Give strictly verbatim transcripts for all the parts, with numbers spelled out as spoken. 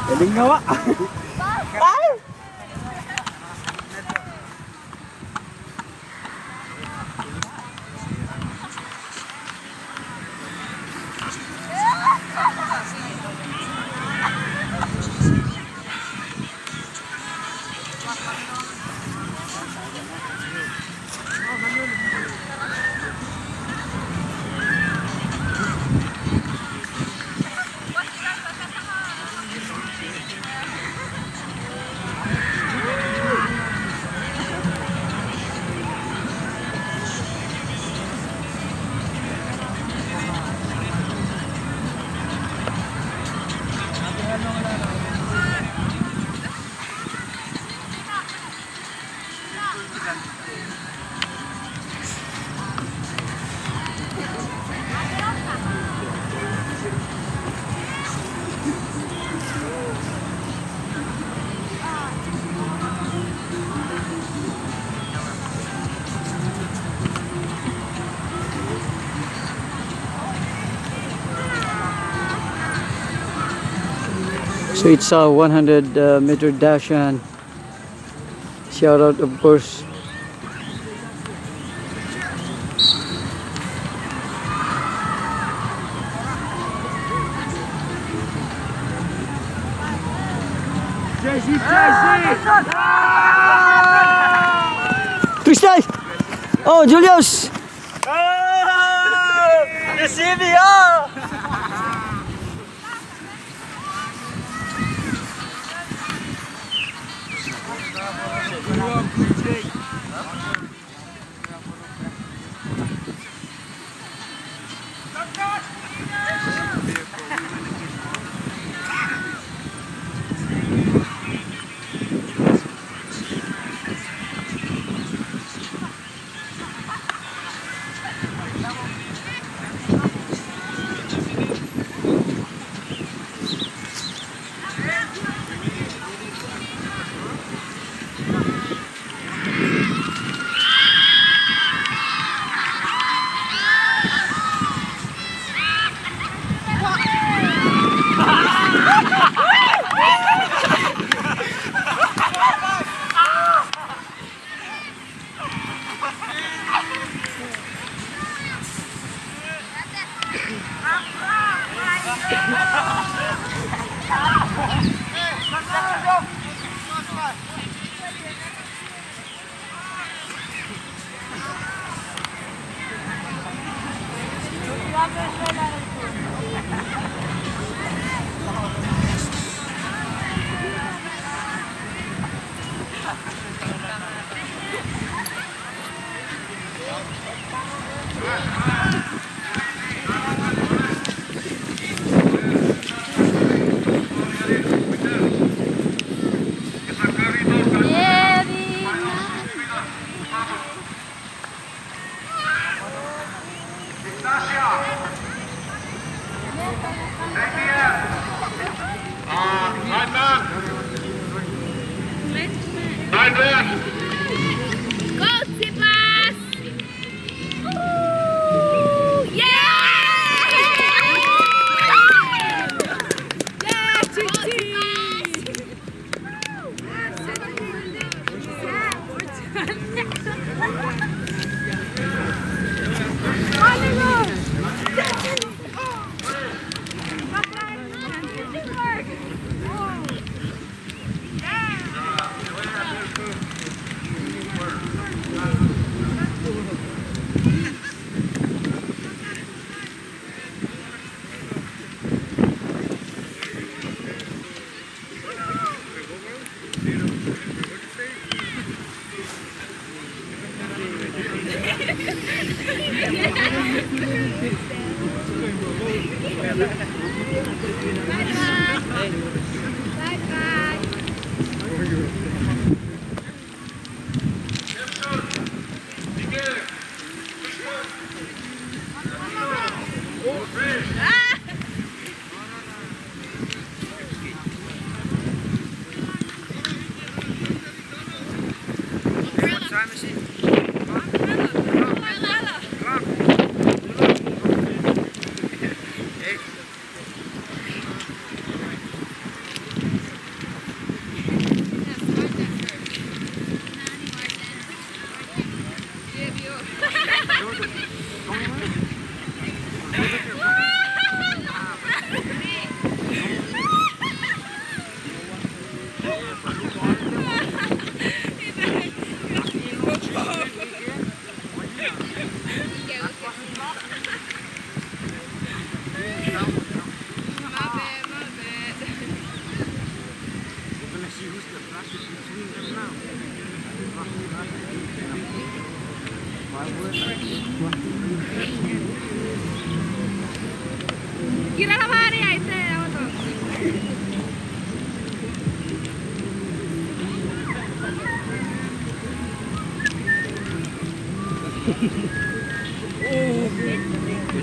Elingawa. So it's a one hundred uh, meter dash and shout out, of course. Tuesday! Oh, Julius!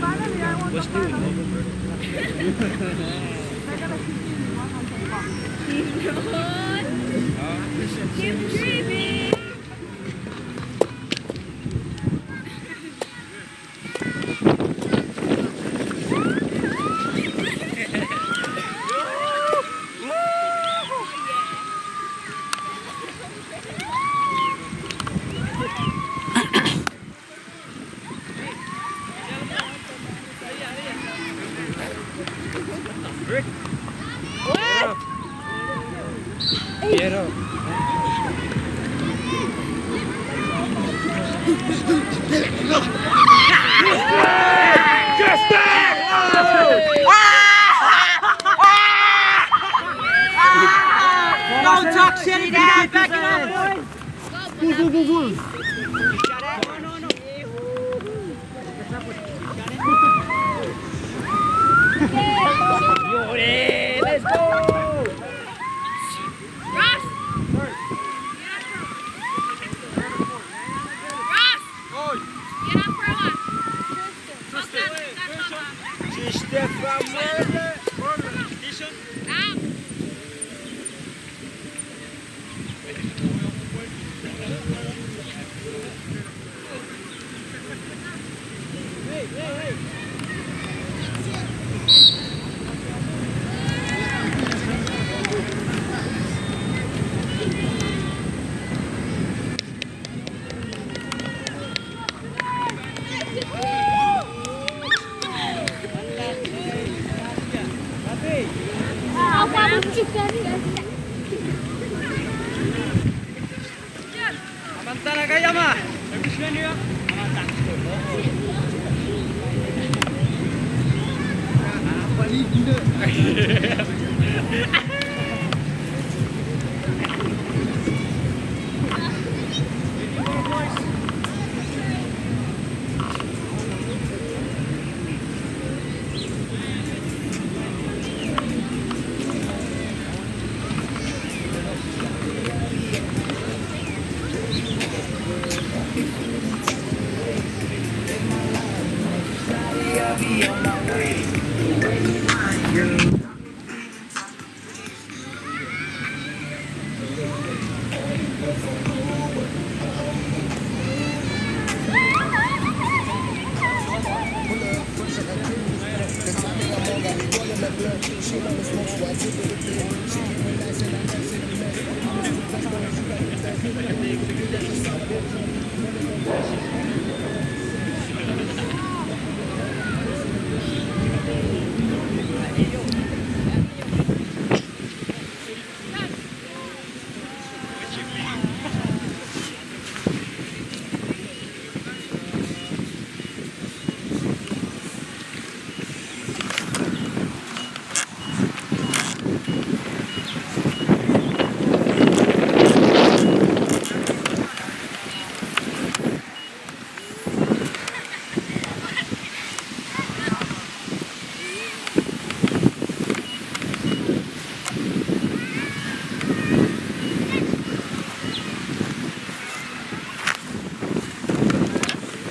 Finally, I want the final. They're gonna keep me in one hundred bucks. Keep dreaming. Rick. What? Get up. Just that! Don't talk shit if you get this. Go, go, go, go. Let's go! Ross! Ross! Get up for a walk. Just step out. Out.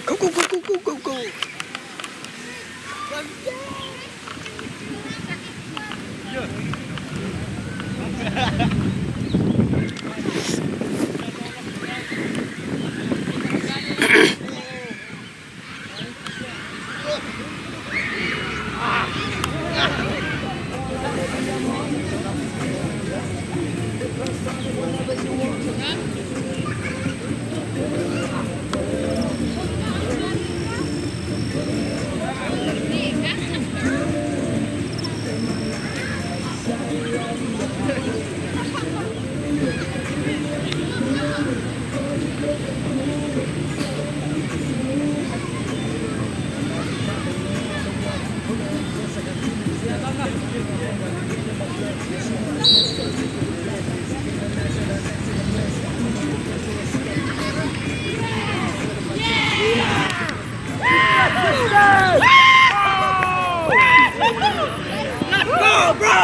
Go, go, go, go, go, go, go. Let's go, bro!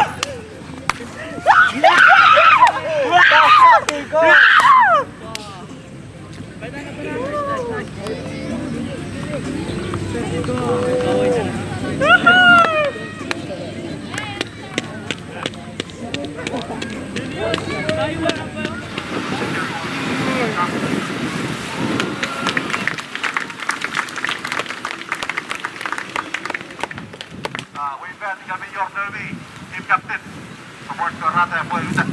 Report to rata pwe uta.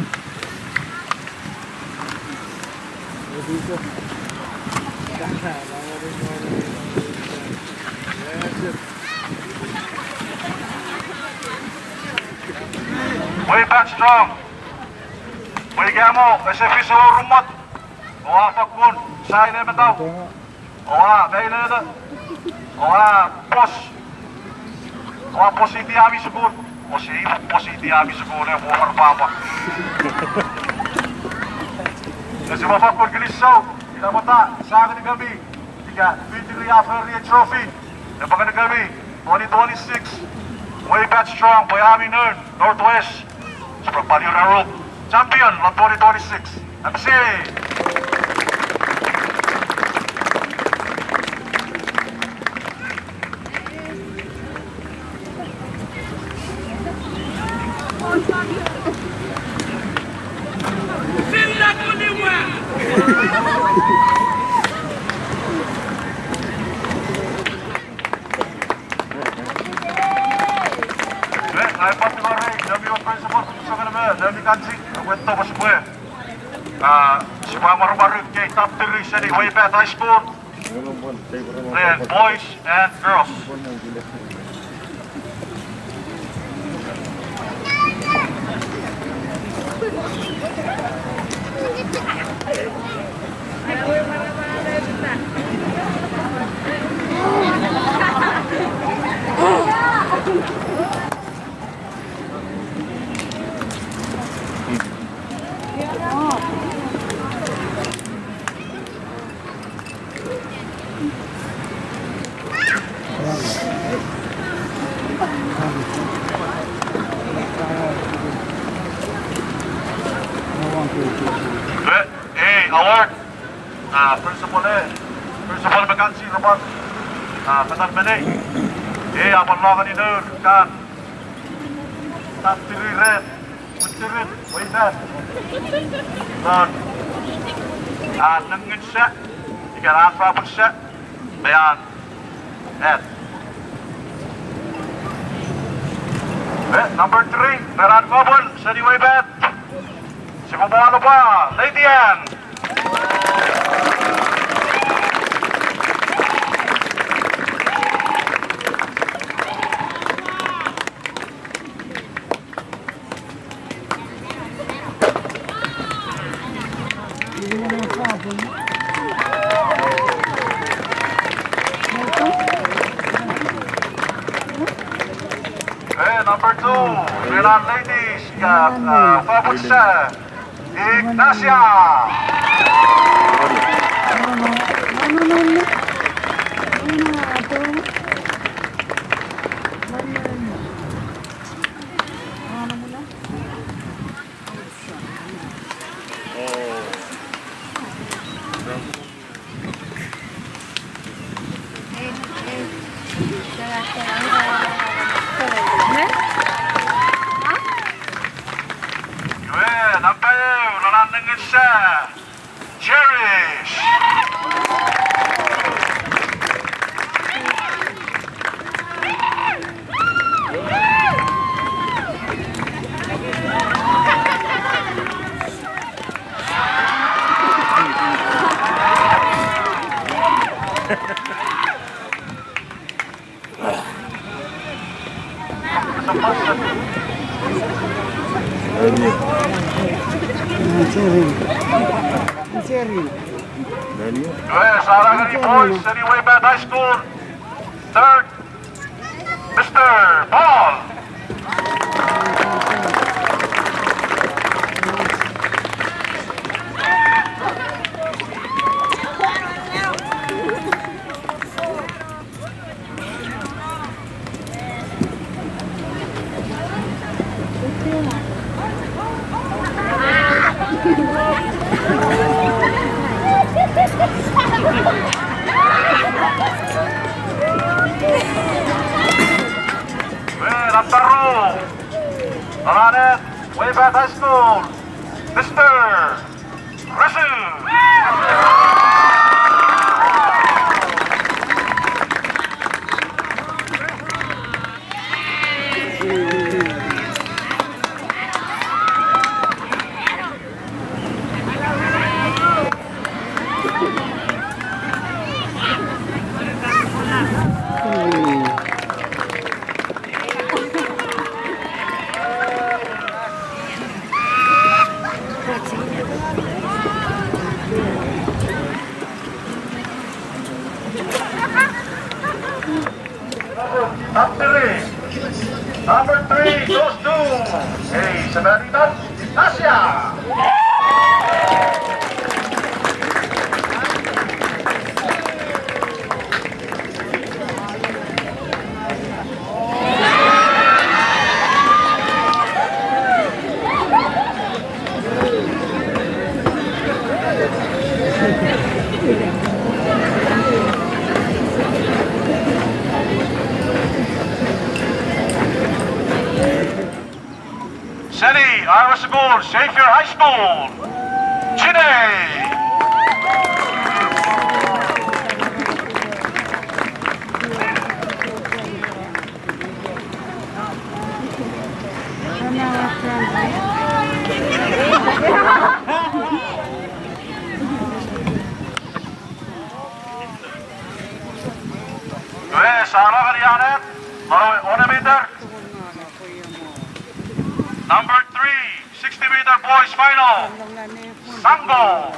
Way back strong. Way kamo, ese fis ewe rumot. Oua fakkun, saine metau. Oua, meilele. Oua, pos. Oua, positi ami sukun. Pos, i, positi ami sukun, e, former papa. Ese mo fakkun kilisou, ina pwata, sa ngenikemi, ika, fitiri a fori e trophy, epwe ngenikemi, twenty twenty-six, Way Back Strong, pwe ami non, Northwest. Sipwe pwal ura ru champion lon twenty twenty-six. Apisi. Nge, ai pwan tingorei, noumi won principal, sokanamen, noumi kanchi, nge wetto pwe sipwe. Ah, sipwe amwarmwaru kei top three seni Waybat High School. Ren boys and girls. Ei, alert. Ah, principal e, principal me kanchi repwe, ah, fetan menei. Ei, a pwan lo ngeni nour kan top three ren, mwirin, Waybat. Lon, ah, nengin sa, ika an fabun sa, me an, at. Eh, number three, ren an fabun seni Waybat. Sipwe mo alapa, Lady Anne. Eh, number two, Renan Ladies, ka, ah, fabun sa. Ignacia. Iwe, nampa eu, non an nengin sa, Cherish. Iwe, sa ra ngeni boys seni Waybat High School. Third, Mister Paul. Iwe, nampa ru. Alanet, Waybat High School. Mister Russell. Semanitan, Asia. Seni Iowa School, Xavier High School. Chinei. Iwe, sa no ngeni anet, non ewe one meter. Number three, sixty meter boys final. Sango.